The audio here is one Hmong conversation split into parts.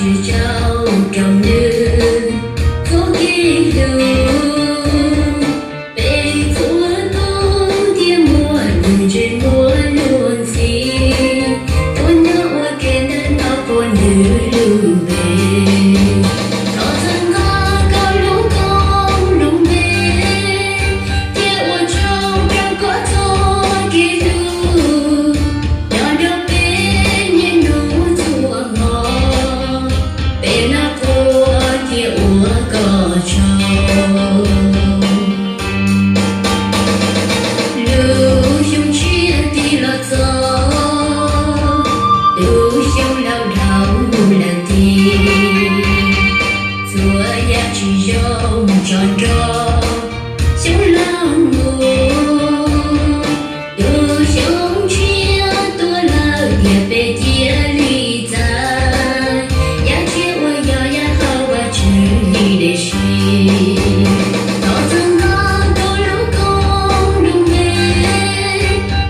Tsis tau raug nws txoj kev hlub, peb txhua tus thiaj muaj lub ntsej muag luag ntxhi, tuaj nyob ua ke ntawm no puag nws lub npe. Thov txhawb nqa koj lub koob lub npe, thiab ua tsaug rau koj txoj kev hlub, nyob nrog peb niaj hnub txhua hmo, peb loj quaj thiab ua koj tsaug. Lub xyoo tshiab tig los txog, lub xyoo laus dhau lawm tiag, txhua yam tsis zoo tso nrog xyoo laus mus. Lub xyoo tshiab tuaj lawm tiag peb cia li txais, yav tshiab uas yog yav hauv Vajtswv li dej si. Thov txhawb nqa koj lub koob lub npe,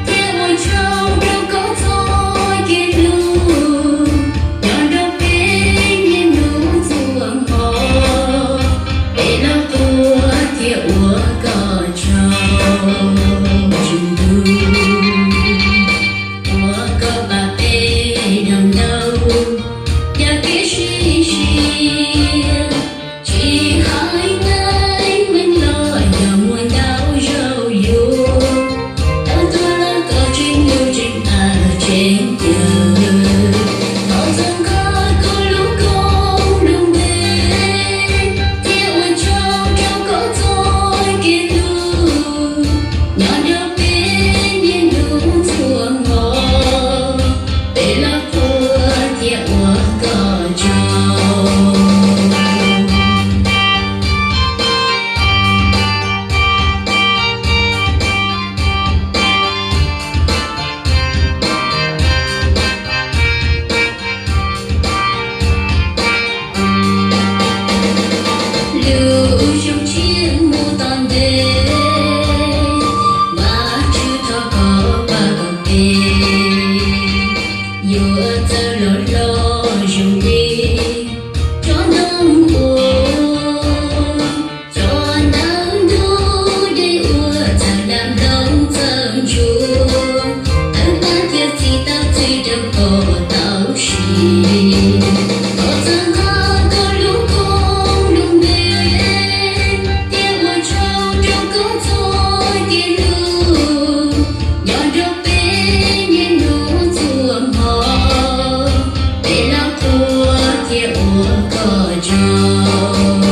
thiab ua tsaug rau koj txoj kev hlub, nyob nrog peb niaj hnub txhua hmo, peb loj quaj thiab ua koj tsaug. Tswv Ntuj, ua koj pab peb dhau ntau yam kev sim siab, tsis hais teeb meem los yog muaj ntau zaus yuav tau tuaj los koj tseem hlub tseem npaj tseem caw. Thov txhawb nqa koj lub koob lub npe, thiab ua tsaug rau koj txoj kev hlub, nyob nrog peb niaj hnub txhua hmo, peb loj quaj thiab ua koj tsaug. Lub xyoo tshiab mus tom ntej, Vajtswv thov koj pab kom peb yuav txawj los hlob zoo li tsob ntoo uas tso ntawm ntug dej uas txawj lam nplooj txawj ntsuab, tawg paj thiab txi tau txij rau koj tau siv. Thov txhawb nqa koj lub koob lub npe, thiab ua tsaug rau koj txoj kev hlub, nyob nrog peb niaj hnub txhua hmo, peb loj quaj thiab ua koj tsaug.